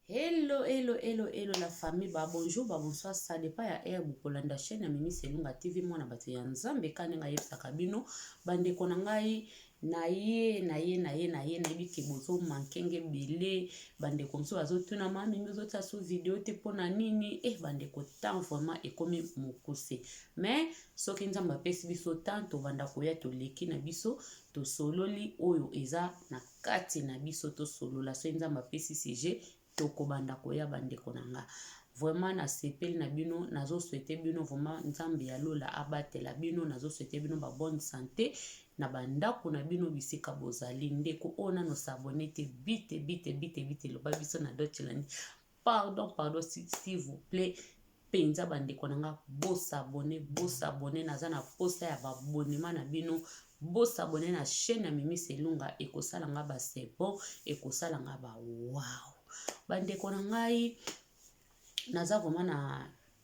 Hello, hello, hello, hello la famille, ba bonjour, ba bonsoir, ça dépend ya heure bokolanda chaîne ya Mimi Selunga TV, mwana bato ya Nzambe ka ndenge ayebisaka bino bandeko na ngai na ye na ye na ye na ye nayebi ke bozo manke nge ebele bandeko mosusu bazotuna ma Mimi ozotia su video te mpo na nini eh bandeko temps vraiment ekomi mokuse mais soki Nzambe apesi biso temps tobanda koya toleki na biso tosololi oyo eza na kati na biso tosolola soki Nzambe apesi sujet tokobanda koya bandeko na nga vraiment nasepeli na bino nazo souhaiter bino vraiment Nzambe ya lola abatela bino nazo souhaiter bino ba bonne santé na bandako na bino bisika bozali ndeko oyo nano s'abonner te bite bite bite bite loba biso na Deutschland pardon pardon s'il vous plaît mpenza bandeko na nga bos'abonner bos'abonner naza na posa ya ba abonnement na bino bos'abonner na chaîne ya Mimi Selunga ekosala nga ba c'est bon ekosala nga ba wow bandeko na ngai naza vraiment na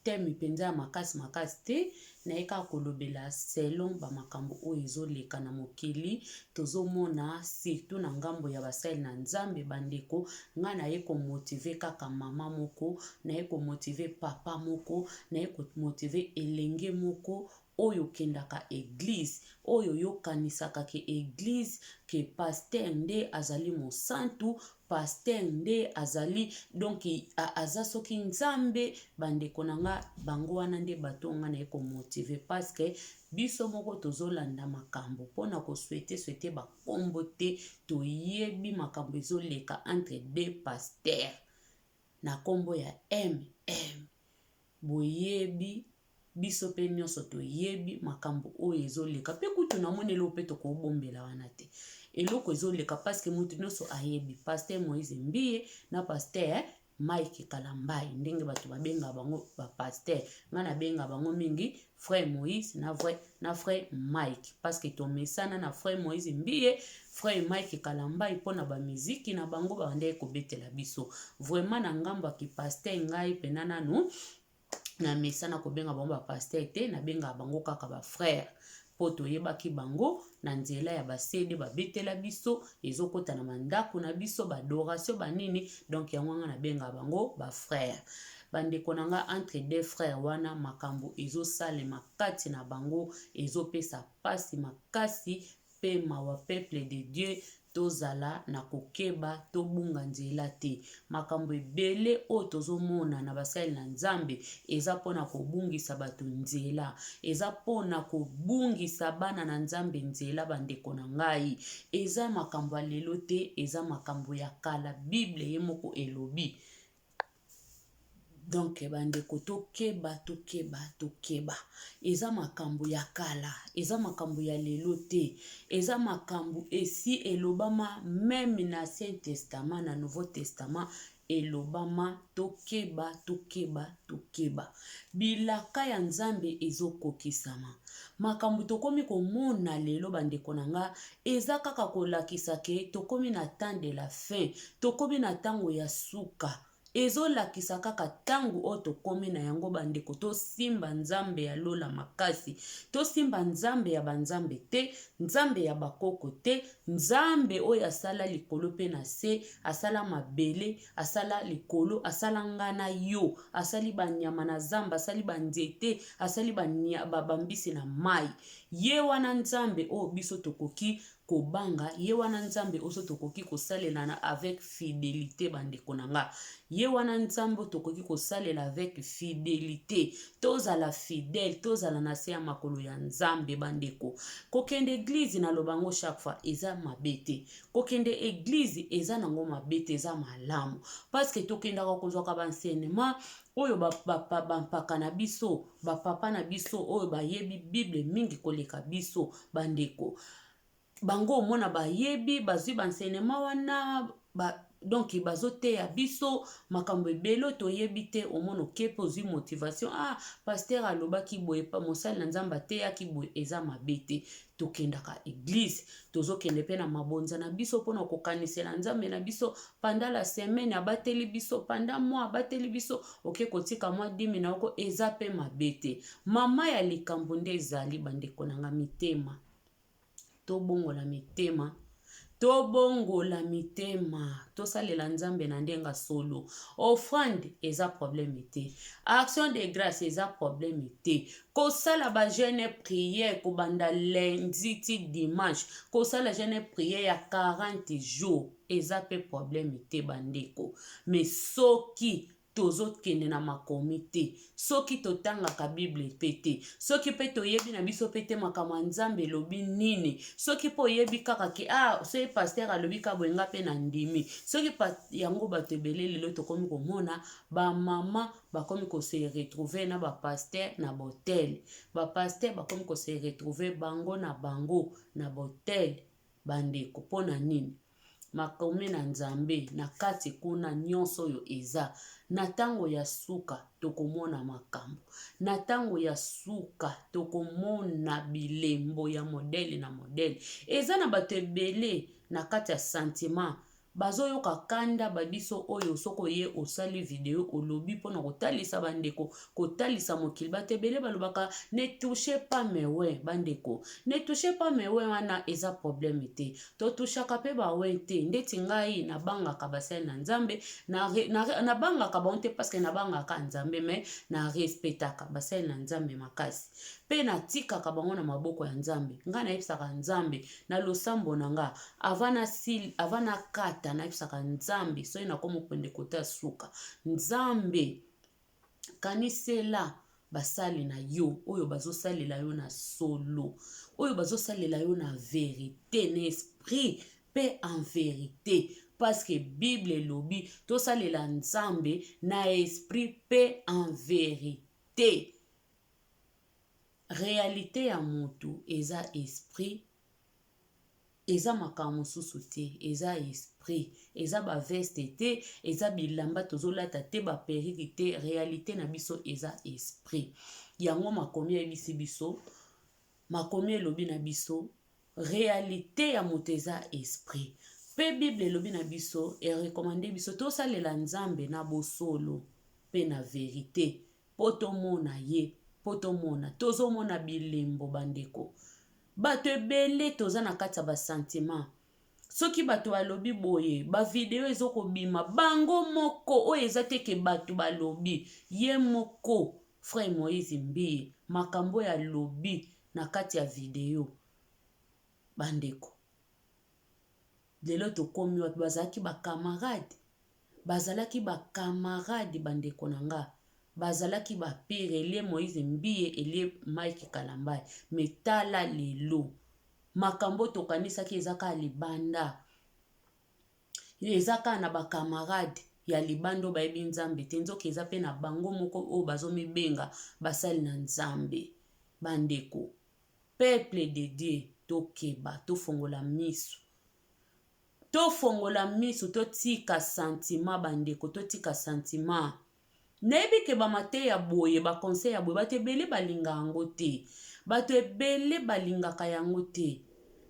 thème mpenza ya makasi makasi te naye kaka kolobela selon bamakambo oyo ezoleka na mokili tozomona surtout na ngambo ya basali na nzambe bandeko ngai naye komotiver kaka mama moko naye komotiver papa moko naye komotiver elenge moko oyo okendaka église oyo oyokanisaka ke église ke pasteur nde azali mosantu pasteur nde azali donc aza soki nzambe bandeko na nga bango wana nde bato nga naye komotiver parce que biso moko tozolanda makambo mpona kosouhaiter souhaiter bakombo te toyebi makambo ezoleka entre deux pasteurs na nkombo ya mm boyebi biso mpe nyonso toyebi makambo oyo ezoleka mpe kutu namoni eloko mpe tokobombela wana te eloko ezoleka parce que motu nyonso ayebi pasteur Moïse Mbiye na pasteur Mike Kalambai ndenge bato babengaka bango bapasteur ngai nabenga bango mingi frère Moïse na, vrai, na frère Mike parce que tomesana na frère Moïse Mbiye frère Mike Kalambai mpona bamiziki na bango babandaki kobetela biso vraiment na ngambo ya kipasteur ngai mpena nanu na mesana kobenga bango bapasteur te nabengaka bango kaka bafrère mpo toyebaki bango na nzela ya baCD babetela biso ezokɔta na bandako na biso baadoration banini donc yango nga nabengaka bango bafrère bandeko na nga entre deux frères wana makambo ezosalema kati na bango ezopesa mpasi makasi mpe mawa peuple de Dieu tozala na kokeba tobunga nzela te makambo ebele oyo tozomona na basali na nzambe eza mpona kobungisa bato nzela eza mpona kobungisa bana na nzambe nzela bandeko na ngai eza makambo ya lelo te eza makambo ya kala bible ye moko elobi donc bandeko tokeba tokeba tokeba eza makambo ya kala eza makambo ya lelo te eza makambo esi elobama même na ancien testament na nouveau testament elobama tokeba tokeba tokeba bilaka ya nzambe ezokokisama makambo tokomi komona lelo bandeko na nga eza kaka kolakisa ke tokomi na temps de la fin tokomi na ntango ya suka ezolakisa kaka ntango oyo tokómi na yango bandeko tosimba nzambe ya lola makasi tosimba nzambe ya banzambe te nzambe ya bakoko te nzambe oyo asala likolo mpe na se asala mabele asala likolo asala nga na yo asali banyama na zamba asali banzete asali bambisi na mai ye wana nzambe oyo biso tokoki kobanga ye wana nzambe oyo tokoki kosalela na avec fidélité bandeko na nga ye wana nzambe oyo tokoki kosalela avec fidélité tozala fidèle tozala na se ya makolo ya nzambe bandeko kokende église naloba yango chaque fois eza mabe te kokende église eza nango mabe te eza malamu parce que tokendaka kozwaka baenseignement oyo bampaka na biso bapapa na biso oyo bayebi bible mingi koleka biso bandeko bango omona bayebi bazwi baenseignement wana ba, donc bazoteya biso makambo ebele toyebi te omona oke mpe ozwi motivation ah pasteur alobaki boye mosali na nzambe ateyaki boye eza mabe te tokendaka église tozokende mpe na mabonza na biso mpona kokanisela nzambe na biso pendant la semaine abateli biso pendant mois abateli biso oke kotika mwa dîme na yoko eza mpe mabe te mama ya likambo nde ezali bandeko na nga mitema tobongola mitema. Tobongola mitema, tosalela Nzambe na ndenge ya solo. Offrande eza problème te. Action de grâce eza problème te. Kosala ba jeûne prière kobanda lundi ti dimanche, kosala jeûne prière ya 40 jours eza pe problème te bandeko. Mais soki tozokende na makomi te, soki totangaka Bible pe te, soki pe toyebi na biso pe te makambo ya Nzambe elobi nini, soki pe oyebi kaka ke ah soki pasteur alobi ka boye nga pe na ndimi, soki pa yango bato ebele lelo tokomi komona ba mama bakomi ko se retrouver na ba pasteur na ba hotel, ba pasteur bakomi ko se retrouver bango na bango na ba hotel bandeko pona nini? Makomi na Nzambe na kati kuna nyonso oyo eza. Na tango ya suka tokomona makambo. Na tango ya suka tokomona bilembo ya modele na modele. Eza na bato ebele na kati ya sentiment bazoyoka kanda ba biso oyo soki oye osali video olobi mpona kotalisa bandeko kotalisa mokili bato ebele balobaka ne touche pas mes oints bandeko ne touche pas mes oints wana eza problème te Totushaka pe ba oint te ndeti ngai nabangaka basali na nzambe nabangaka bango te parce que nabangaka nzambe mais na respectaka basali na nzambe makasi pe natikaka bango na maboko ya nzambe ngai nayebisaka nzambe na losambo na nga avant nasili avant nakata nayebisaka nzambe soki nakomi kokende kota suka nzambe Kanisela basali na yo oyo bazosalela yo na solo, oyo bazosalela yo na verite, na esprit pe en verite. Parce que Bible elobi tosalela Nzambe na esprit pe en verite. Realite ya mutu eza esprit Eza makambo mosusu te eza esprit eza ba veste te eza bilamba tozolata te ba perruque te realite na biso eza esprit yango makomi ayebisi biso makomi elobi na biso realite ya moto eza esprit pe bible elobi na biso e recommande biso tosalela nzambe na bosolo pe na verite po tomona ye po tomona tozomona bilembo bandeko Bato ebele toza na kati ya ba sentiment soki bato balobi boye ba video ezo kobima bango moko oyo eza te ke bato balobi ye moko frère Moïse Mbiye makambo oyo alobi na kati ya video bandeko lelo tokomi wapi bazalaki ba camarade Bazalaki ba camarade ba ndeko na nga bazalaki ba pire elie Moïse mbiye elie Mike kalambay mais tala lelo makambo tokanisaki eza kaka libanda eza kaka na ba camarade ya libanda oyo bayebi nzambe te nzoka eza pe na bango moko oyo bazomibenga basali na nzambe bandeko peuple de Dieu tokeba tofongola misu Tofongola misu totika sentiment ba ndeko totika sentiment nayebi ke ba mateya boye ba conseil ya boye bato ebele balinga yango te bato ebele balingaka yango te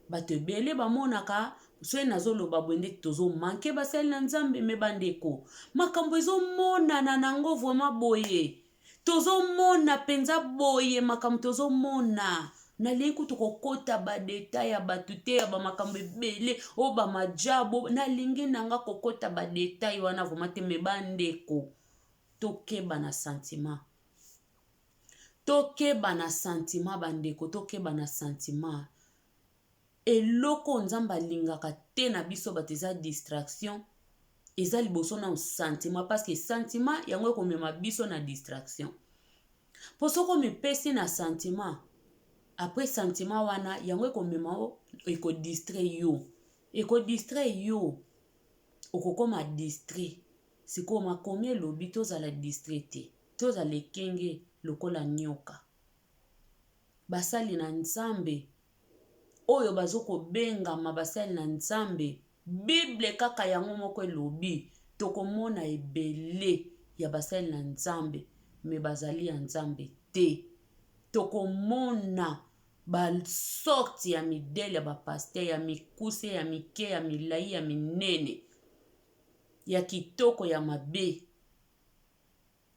bato ebele bamonaka soki nazoloba boye nde tozo manke basali na nzambe me bandeko makambo ezomonana nango vraiment boye Tozomona penza boye makambo tozomona nalingi kutu kokota ba detail ya bato te ya bamakambo ebele oyo bamajabo nalingi na nga kokota ba detail wana vraimen te me bandeko tokeba na sentiment tokeba na sentiment bandeko tokeba na sentiment Eloko oyo Nzambe alingaka te na biso bato eza distraction, eza liboso nanu sentiment parce que sentiment yango ekomema biso na distraction. Po soki omipesi na sentiment, après sentiment wana yango ekomema yo, eko distraire yo, eko distraire yo, okokoma distrait. Sikoyo makomi elobi tozala distrait te, tozala ekenge lokola nioka. Basali na Nzambe oyo bazo kobengama basali na Nzambe, Bible kaka yango moko elobi tokomona ebele ya basali na Nzambe mais bazali ya Nzambe te. Tokomona ba sorte ya midele ya ba pasteur ya mikuse ya mike ya milayi ya minene ya kitoko ya mabe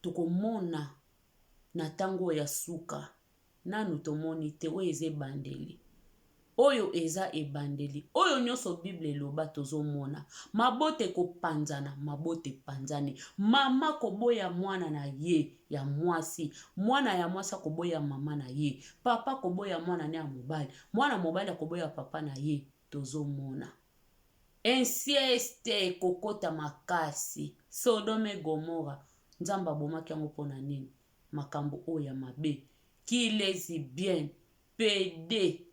tokomona na tango oyo ya suka. Nanu tomoni te oyo eza ebandeli. Oyo eza ebandeli. Oyo nyonso Bible eloba tozomona. Mabota ekopanzana, mabota epanzani. Mama koboya mwana na ye ya mwasi, mwana ya mwasi akoboya mama na ye, papa akoboya mwana ne ya mobali, mwana mobali akoboya papa na ye. Tozomona. Inceste ekokota makasi. Sodome et Gomora, Nzambe abomaki yango mpo na nini? Makambo oyo ya mabe. Ki lesbienne, pede,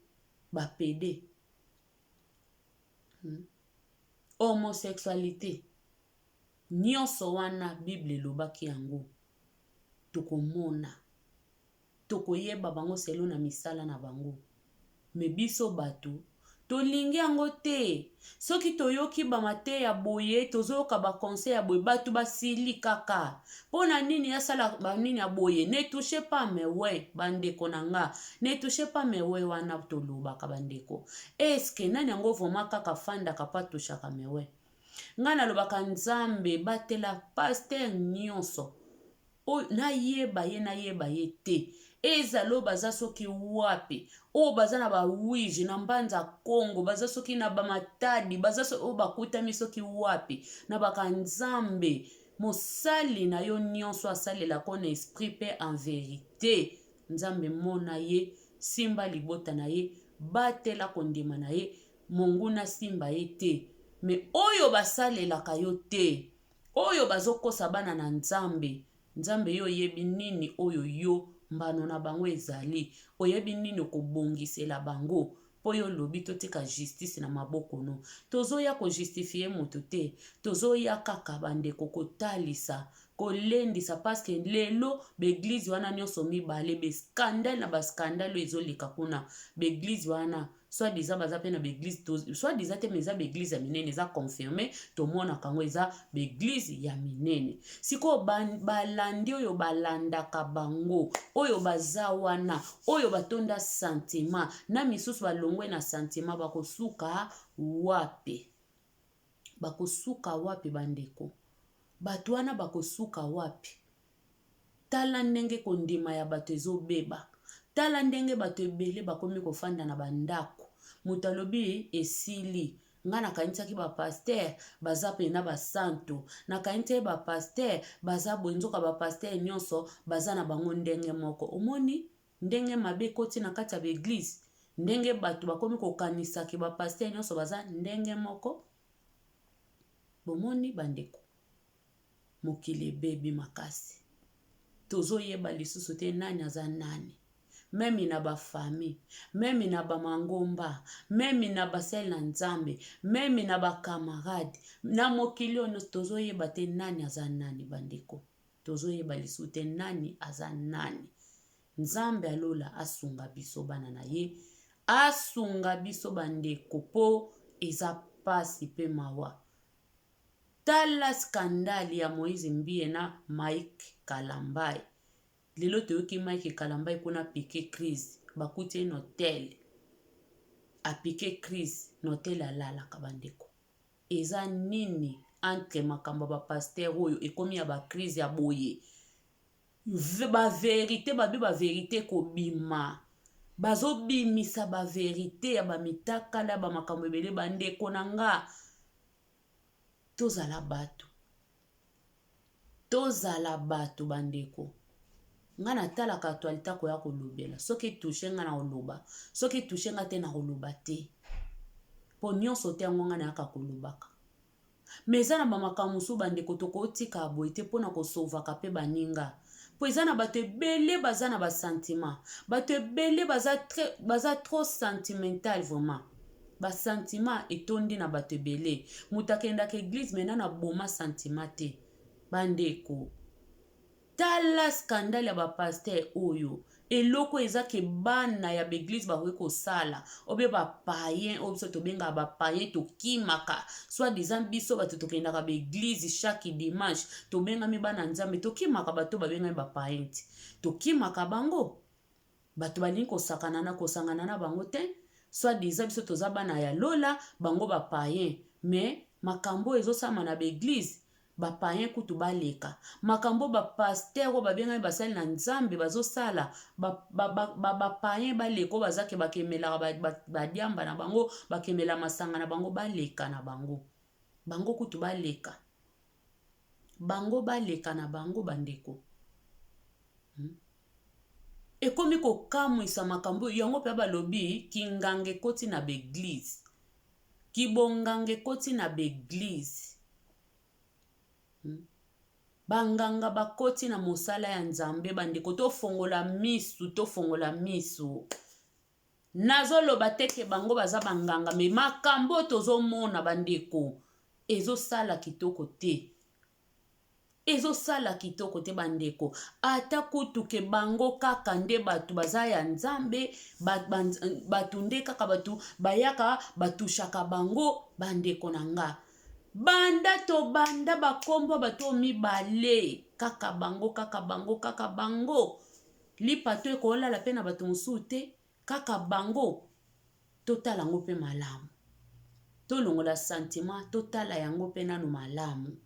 ba pede. Homosexualite. Nyonso wana Bible elobaki yango. Tokomona. Tokoyeba bango selon na misala na bango. Mais biso batu tolingi yango te. Soki toyoki ba mateya boye, tozoyoka ba conseil ya boye, batu basili kaka. Pona nini asala ba nini ya boye? Ne touchez pas mes ouais, ba ndeko na nga. Ne touchez pas mes ouais wana tolobaka ba ndeko. Est-ce que nani yango vraiment kaka afandaka po atouchaka mes ouais? Nga nalobaka Nzambe batela pasteur nyonso. Oyo nayeba ye nayeba ye te ezala oyo baza soki wapi oyo baza na ba wige na mbanza congo baza soki na bamatadi baza so, oyo bakutami soki wapi na baka nzambe mosali na yo nyonso asalelako na esprit mpe en verite nzambe mona ye simba libota na ye batela kondima na ye monguna simba ye te me oyo basalelaka yo te Oyo bazo kosa bana na nzambe nzambe yo oyebi nini oyo yo mbano na bango ezali oyebi nini okobongisela bango po yo olobi totika justice na maboko no tozoya ko justifie mutu te tozoya kaka ba ndeko kotalisa kolendisa parce que lelo ba eglise wana nionso mibale ba scandale na ba scandale oyo ezoleka kuna ba eglise wana soit disant baza pe na ba eglise soit disant te mais eza ba eglise ya minene eza confirme tomonaka yango eza ba eglise ya minene sikoyo balandi oyo balandaka bango oyo baza wana oyo batonda sentiment na misusu balongwe na sentiment bakosuka wapi bakosuka wapi bandeko bato wana bakosuka wapi Tala ndenge kondima ya bato ezobeba. Tala ndenge bato ebele bakomi kofanda na bandako. Moto alobi esili. Nga nakanisaki ba pasteur baza pena ba santu. Nakanisaki ba pasteur baza boye nzoka ba pasteur nyonso baza na bango ndenge moko. Omoni ndenge mabe ekoti na kati ya ba eglise? Ndenge bato bakomi kokanisa ke ba pasteur nyonso baza ndenge moko? Bomoni bandeko? Mokili ebebi makasi tozo yeba lisusu te nani aza nani meme na ba famille meme na ba mangomba meme na basali na nzambe meme na ba camarade na mokili oyo nyonso tozo yeba te nani aza nani bandeko tozo yeba lisusu te nani aza nani nzambe ya lola asunga biso bana na ye asunga biso bandeko po eza pasi pe mawa Tala scandale ya Moïse Mbiye na Mike Kalambay. Lelo toyoki Mike Kalambay kuna apique crise, bakuti ye na hotel. Apique crise na hotel alalaka bandeko. Eza nini entre makambo ya ba pasteur oyo ekomi ya ba crise ya boye? Ba verite babi ba verite ekobima. Bazobimisa ba verite ya ba mitakala ya ba makambo ebele bandeko na nga. Tozala bato. Tozala bato bandeko. Nga natalaka actualite akoya kolobela. Soki etouche nga nakoloba. Soki etouche nga te nakoloba te. Po nyonso te yango nga nayaka kolobaka. Mais eza na ba makambo mosusu bandeko tokotika boye te pona kosovaka pe baninga. Po eza na bato ebele baza na ba sentiment. Bato ebele baza, très, baza trop sentimental vraiment. Ba sentiment etondi na bato ebele. Moto akendaka eglise mais nanu aboma sentiment te. Bandeko. Tala scandale ya ba pasteur oyo. Eloko eza ke bana ya ba eglise bakoki kosala obe ba paien oyo biso tobengaka ba paien tokimaka soit disant biso bato tokendaka ba eglise chaque dimanche tobengami bana nzambe tokimaka bato babengami ba paien ti tokimaka bango bato balingi kosakana na kosangana na bango te soit disant biso toza bana ya lola bango ba paien mais makambo oyo ezosalama na ba eglise. Ba païens kutu baleka. Makambo ba pasteurs oyo babengami basali na Nzambe bazosala, ba, ba, ba, ba, ba païens baleka oyo baza ke bakemelaka ba, ba, ba diamba na bango, bakemela masanga na bango, baleka na bango. Bango kutu baleka. Bango baleka na bango bandeko. Ekomi kokamwisa makambo yango mpe balobi kinganga ekoti na ba eglise. Kibonganga ekoti na ba eglise. Banganga bakoti na mosala ya Nzambe bandeko tofongola misu tofongola misu. Nazoloba te ke bango baza banganga me makambo oyo tozomona bandeko ezosala kitoko te. Ezosala kitoko te bandeko ata kutu ke bango kaka nde bato baza ya Nzambe bato nde kaka bato bayaka batushaka bango bandeko na nga. Banda tobanda bakombo bato mibale kaka bango kaka bango kaka bango lipa to ekolala pe na bato mosusu te kaka bango totala yango pe malamu tolongola sentiment totala yango pe nanu malamu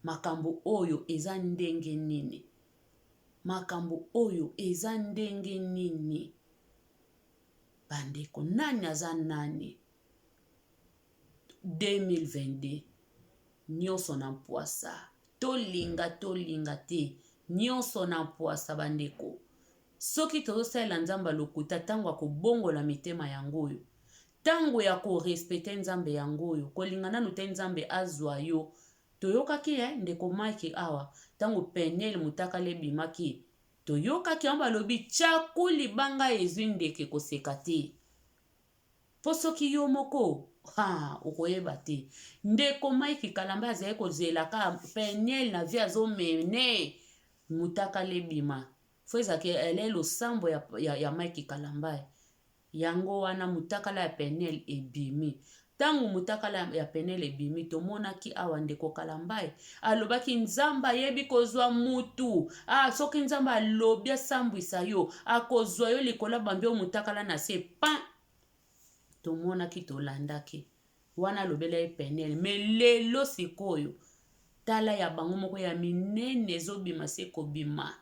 makambo oyo eza ndenge nini makambo oyo eza ndenge nini bandeko nani aza nani 2022 nyonso na mpwasa tolinga tolinga te nyonso na mpwasa bandeko soki tozosalela Nzambe lokuta ntango akobongola mitema yango oyo ntango ya korespecter Nzambe yango oyo kolinga nanu te Nzambe azwa yo toyokaki ndeko Mike awa ntango Peniel mutakala ebimaki toyokaki yango balobi tyaku libanga ezwi ndeke koseka te mpo soki yo moko ha okoyeba te ndeko Mike Kalamba azali kozela ka Peniel na vie azomene mutakala ebima fo ezalaki ele losambo ya Mike Kalamba yango wana mutakala ya Peniel ebimi ntango mutakala ya Peniel ebimi tomonaki awa ndeko Kalambai alobaki Nzambe ayebi kozwa mutu soki Nzambe alobi asambwisa yo akozwa yo likolo bambi yo mutakala na se pan tomonaki tolandaki wana alobela ye Peniel me lelo sikoyo tala ya bango moko ya minene ezobima se kobima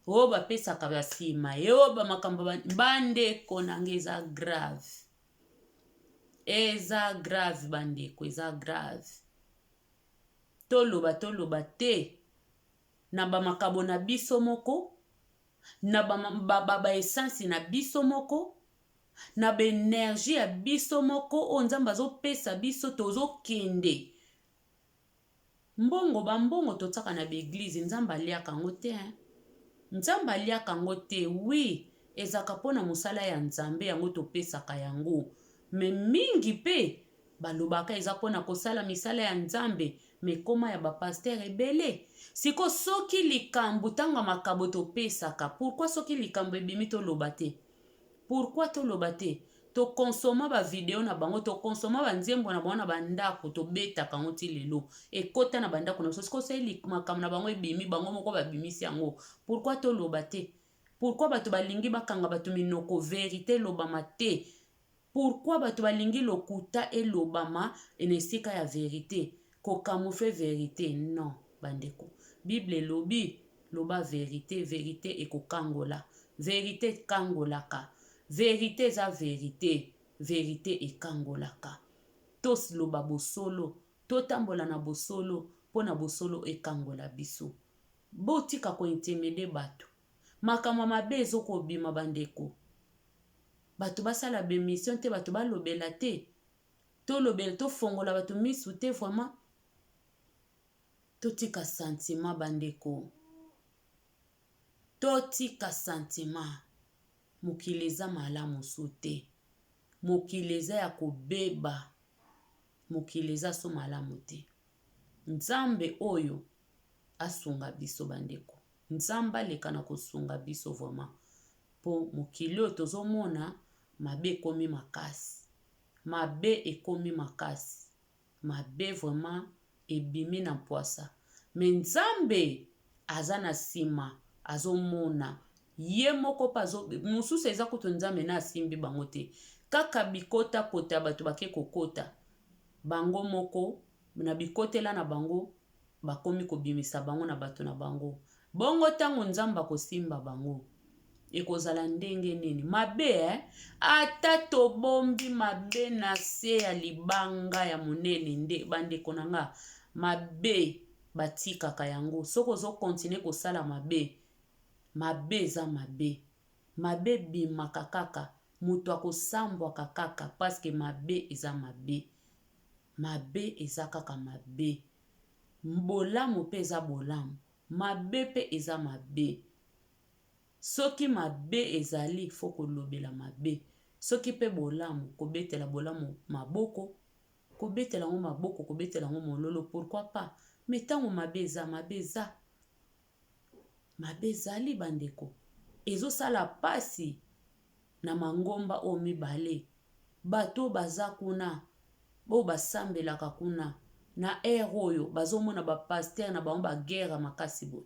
oyo bapesaka basima oyo bamakambo bandeko nanga eza grave eza grave bandeko eza grave toloba toloba te na bamakabo na biso moko na baessence na biso moko na baénergie ya biso moko oyo Nzambe azopesa biso tozokende mbongo bambongo totiaka na baeglise Nzambe aliaka yango te Nzambe aliaka yango te oui ezalaka mpona mosala ya Nzambe yango topesaka yango me mingi mpe balobaka eza mpona kosala misala ya Nzambe me koma ya bapasteur ebele siko soki likambo ntango ya makabo topesaka pourquoi soki likambo ebimi toloba te pourquoi toloba te tokonsoma bavideo na bango tokonsoma banzembo na bango na bandako tobetaka yango ti lelo ekota na bandako na biso siko soki makambo na bango ebimi bango moko babimisi yango pourquoi toloba te pourquoi bato balingi bakanga bato minoko verité elobama te pourquoi bato balingi lokuta elobama na esika ya verité kocamoufler verité non bandeko Bible elobi loba verité verité ekokangola verité ekangolaka verité eza verité verité ekangolaka toloba bosolo totambola na bosolo mpona bosolo ekangola biso botika kointimider bato makambo mabe ezokobima bandeko bato basala baémission te bato balobela te tolobela tofongola bato misu te vraiment totika sentiment bandeko totika sentiment mokili eza malamu so te mokili eza ya kobeba mokili eza so malamu te Nzambe oyo asunga biso bandeko Nzambe aleka na kosunga biso vraiment mpo mokili oyo tozomona mabe ekomi makasi mabe ekomi makasi mabe vraiment ebimi na mpwasa me Nzambe aza na nsima azomona ye moko mpe mosusu eza kutu Nzambe na asimbi bango te kaka bikotakota bato bake kokota bango moko na bikotela na bango. Bakomi kobimisa bango na bato na bango. Bongo ntango Nzambe akosimba bango, ekozala ndenge nini? Mabe eh? Ata tobombi mabe na se ya libanga ya monene nde bandeko na nga, mabe batikaka yango. Soki ozo continuer kosala mabe, mabe eza mabe. Mabe ebimaka kaka, moto akosambwaka kaka parce que mabe eza mabe. Mabe eza kaka mabe. Bolamu pe eza bolamu. Mabe pe eza mabe. Soki mabe ezali faut kolobela mabe. Soki pe bolamu, kobetela bolamu maboko, kobetela yango maboko, kobetela yango mololo pourquoi pas. Mais tango mabe eza, mabe eza. Mabe ezali bandeko. Ezosala pasi na mangomba oyo mibale. Bato oyo baza kuna, oyo basambelaka kuna, na heure oyo bazomona ba pasteurs na bango ba guerre ya makasi boye.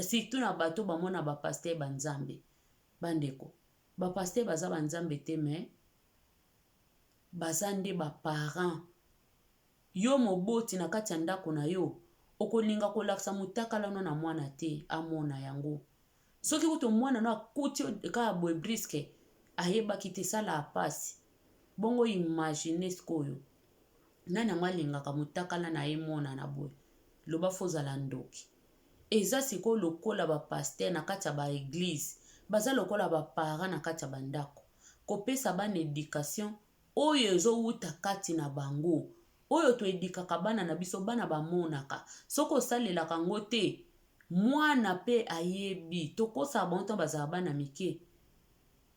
Surtout na bato oyo bamona ba pasteurs ba nzambe. Bandeko, ba pasteurs baza ba nzambe te mais baza nde ba parents. Yo moboti na kati ya ndako na yo, okolinga kolakisa mutakala no na mwana te amona yango. Soki kutu mwana no akuti yo kaka boye brusque, ayebaki te esalaka pasi. Bongo imagine sikoyo nani yango alingaka mutakala na ye emonana boye? Loba faut ozala ndoki. Eza sikoyo lokola ba pasteur na kati ya ba eglise baza lokola ba parents na kati ya ba ndako. Kopesa bana education oyo ezo wuta kati na bango. Oyo to edikaka bana na biso bana ba monaka. Soki osalelaka yango te mwana pe ayebi. Tokosaka bango tango bazalaka bana mike.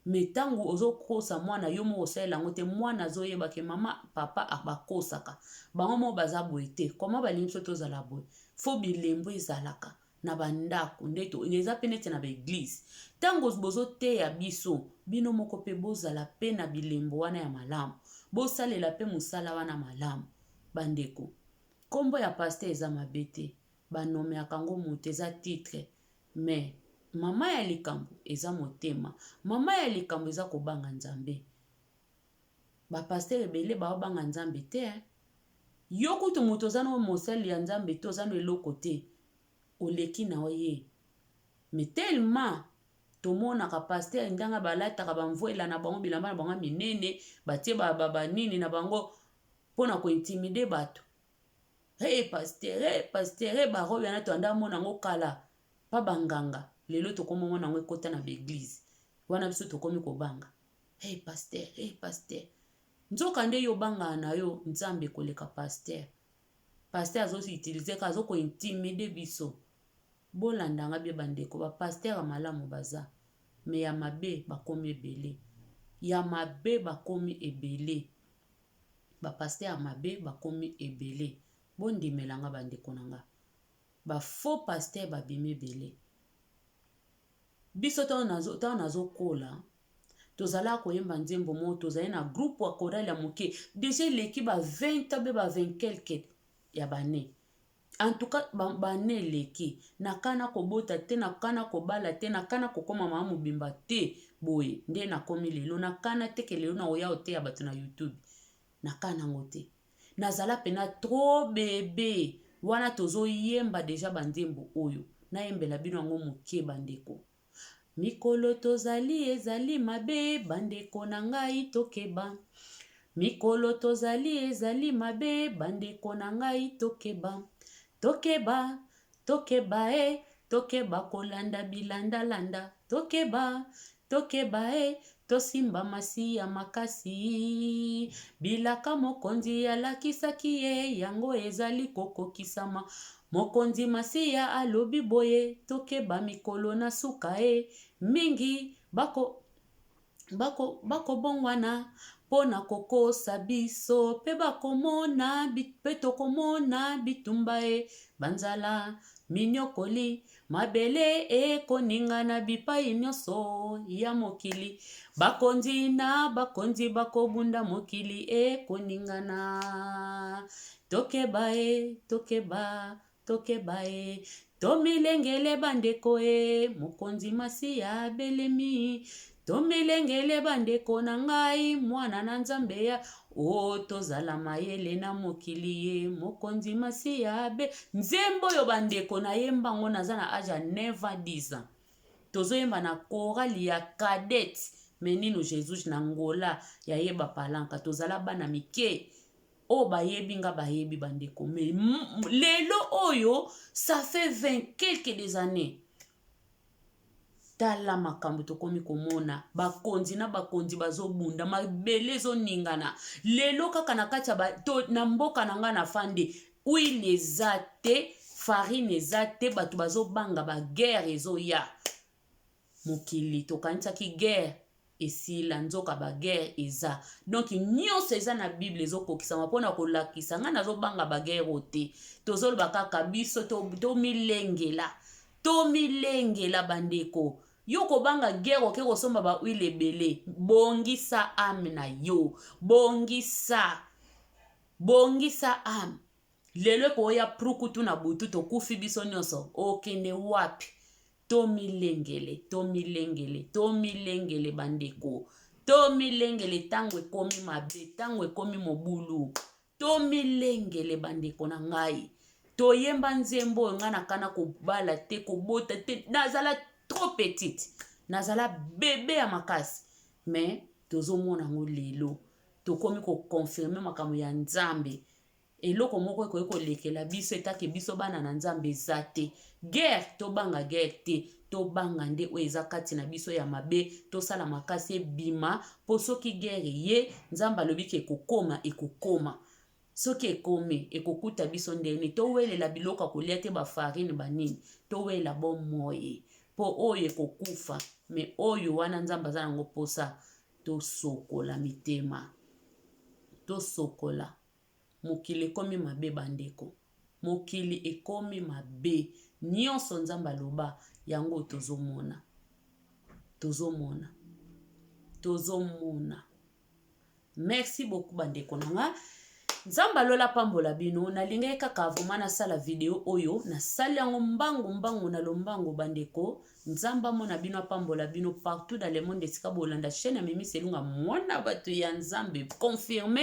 Mais tango ozo kosa mwana yo moko osalela yango te mwana azo yeba ke mama papa bakosaka. Bango moko baza boye te. Comment balingi biso tozala boye? Faut bilembo ezalaka na ba ndako nde to eza pe neti na ba eglise. Tango bozo teya biso bino moko pe bozala pe na bilembo wana ya malamu. Bosalela pe musala wana malamu. Ba ndeko kombo ya pasteur eza mabe te. Ba nommeaka yango mutu eza titre. Mais mama ya likambo eza motema. Mama ya likambo eza kobanga Nzambe. Ba pasteur ebele bao banga Nzambe te hein. Yo kutu mutu oza no mosali ya Nzambe te oza no eloko te oleki na ye. Mais tellement tomonaka pasteur ndanga balataka ba mvuela na bango bilamba na bango ya minene batie ba, ba, ba nini na bango pona ko intimider bato. Hey pasteur, hey pasteur, hey ba robe wana toanda mona yango kala pa ba nganga lelo tokomi mona yango ekota na ba eglise wana biso tokomi kobanga. Hey pasteur, hey pasteur. Nzoka nde yo obangaka na yo Nzambe koleka pasteur. Pasteur azo utiliser ka azo ko intimider biso. Bolanda nga bien bandeko ba pasteur ya malamu baza mais ya mabe bakomi ebele. Ya mabe bakomi ebele. Ba pasteur ya mabe bakomi ebele. Bondimela nga bandeko na nga. Ba faux pasteur babimi ebele. Biso tango nazokola tozalaka koyemba nzembo moko tozali na groupe ya chorale ya moke deja eleki ba 20 ans be ba 20 quelque ya bane en tout cas bane eleki nakana kobota te nakana kobala te nakana kokoma mama mobimba te boye nde nakomi lelo nakana te ke lelo nakoya koteya bato na youtube nakana yango te nazala pena trop bebe wana tozoyemba deja banzembo oyo nayembela bino yango moke bandeko Mikolo tozali ezali mabe bandeko na ngai tokeba Mikolo tozali ezali mabe bandeko na ngai tokeba Tokeba, tokeba e Tokeba kolanda bilanda landa Tokeba, tokeba e Tosimba Masiya makasi Bilaka Mokonzi alakisaki ye yango ezali kokokisama Mokonzi Masiya alobi boye, Tokeba mikolo na suka e, mingi bako, bako, bakobongwana mpo na kokosa biso, mpe bakomona, mpe tokomona bitumba e, banzala, minyokoli, mabele ekoningana bipai nyonso ya mokili, bakonzi na bakonzi bakobunda, mokili ekoningana. Tokeba e, tokeba, tokeba e, tomilengele bandeko e, Mokonzi Masiya abelemi. Tomilengele bandeko na ngai, mwana na Nzambe ya o tozala mayele na mokili ye mokonzi masiya be. Nzembo oyo bandeko nayemba yango naza na age ya 9 ans 10 ans. Tozoyemba na chorale ya cadette Menino Jesus na Angola ya yeba palanka tozala bana mike oyo bayebi nga bayebi bandeko mais lelo oyo ça fait 20 quelques des années tala makambo tokomi komona bakonzi na bakonzi bazobunda mabele ezoningana lelo kaka na kati ya to, na mboka na ngai nafandi huile eza te farine eza te bato bazobanga baguerre ezoya mokili tokanisaki guerre esila nzoka baguerre eza donc nyonso eza na bible ezokokisama mpona kolakisa ngai nazobanga baguerre oyo te tozoloba kaka biso tomilengela to tomilengela bandeko yo kobanga guerre oke kosomba ba huile ebele bongisa ame na yo bongisa bongisa ame lelo ekoya prukutu na butu tokufi biso nyonso okende wapi Tomilengele, tomilengele, tomilengele bandeko. Tomilengele ntango ekomi mabe, ntango ekomi mobulu. Tomilengele bandeko na ngai. Toyemba nzembo oyo ngai nakana kobala te, kobota te. Nazala trop petite. Nazala bebe ya makasi. Mais tozomona yango lelo. Tokomi koconfirme makambo ya Nzambe. Eloko moko ekoki kolekela biso etake biso bana na Nzambe eza te. Guerre, tobanga guerre te, tobanga nde oyo eza kati na biso ya mabe, tosala makasi ebima po soki guerre eye, Nzambe alobi ke ekokoma, ekokoma. Soki ekomi, ekokuta biso ndenge nini? Towelela biloko ya kolia te, ba farine ba nini, towelela bomoi po oyo ekokufa, mais oyo wana Nzambe aza nango posa, tosokola mitema, tosokola. Mokili ekomi mabe ba ndeko. Mokili ekomi mabe. Nionso Nzambe aloba yango tozo mona. Tozo mona. Tozo mona. Merci beaucoup ba ndeko na nga. Nzambe alola apambola bino. Nalingaki kaka vraiment nasala video oyo. Nasali yango mbangu mbangu na lombangu ba ndeko. Nzambe amona bino apambola bino partout dans le monde esika bolanda chaîne ya Mimi Selunga mwana bato ya Nzambe confirme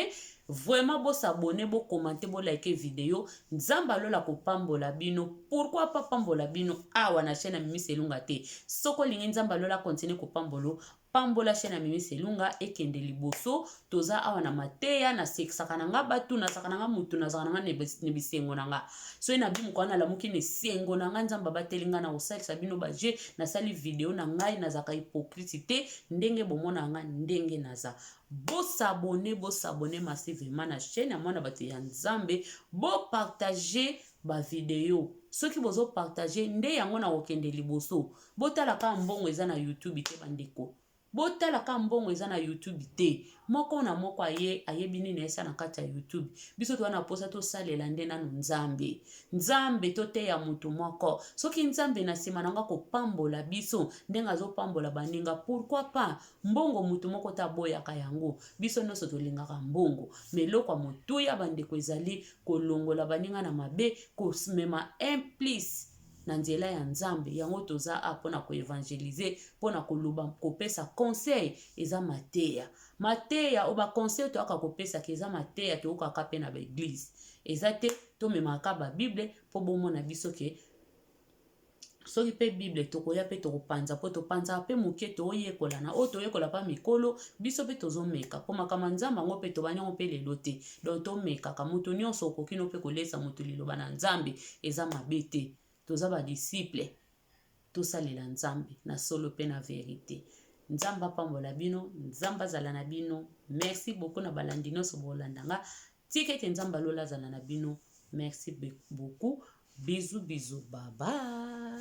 vraiment bo s'abonner bo commenter bo liker video Nzambe alola kopambola bino pourquoi pas pambola bino awa na chaîne ya Mimi Selunga te soki olingi Nzambe alola continuer kopambolo Pambola chaine ya Mimi Selunga ekende liboso. Toza awa na mateya, nasekisaka na nga batu, nazalaka na nga mutu, nazalaka na nga na bisengo na nga. Soki na bimuka wana nalamuki na esengo na nga, Nzambe abateli nga na kosalisa bino ba jeux, nasali video na ngai, nazalaka hypocrite te, ndenge bomonaka nga ndenge naza. Bo s'abonner, bo s'abonner massivement na chaine ya mwana batu ya Nzambe, bo partager ba video. Soki bozo partager nde yango nakokende liboso. Botala kaka mbongo eza na youtube te ba ndeko. Botala kaka mbongo eza na youtube te. Moko na moko aye ayebi nini ayesa na kati ya youtube. Biso toza na posa tosalela nde nanu Nzambe. Nzambe toteya mutu moko. Soki Nzambe na sima nango akopambola biso ndenge azopambola baninga pourquoi pas? Mbongo mutu moko te aboyaka yango. Biso nionso tolingaka mbongo. Mais eloko ya motuya ba ndeko ezali kolongola baninga na mabe, komema un plus na nzela ya Nzambe. Yango toza awa pona ko evangeliser, pona koloba, kopesa conseil eza mateya. Mateya oyo ba conseil toyaka kopesaka eza mateya toyokaka pe na ba eglise. Eza te tomemaka kaka ba bible po bomona biso ke soki pe bible tokoya pe tokopanza po topanzaka pe moke toyekola na oyo toyekola pa mikolo biso pe tozomeka po makambo ya Nzambe yango pe tobandi yango pe lelo te. Donc tomekaka moto nyonso okoki no pe kolesa moto liloba na Nzambe eza mabe te. Toza ba disciple tosalela Nzambe na solo pe na verite. Nzambe apambola bino, Nzambe azala na bino. Merci beaucoup na balandi nyonso bolanda nga. Tika ete Nzambe ya lola azala na bino. Merci beaucoup. Bisous bisous. Bye bye.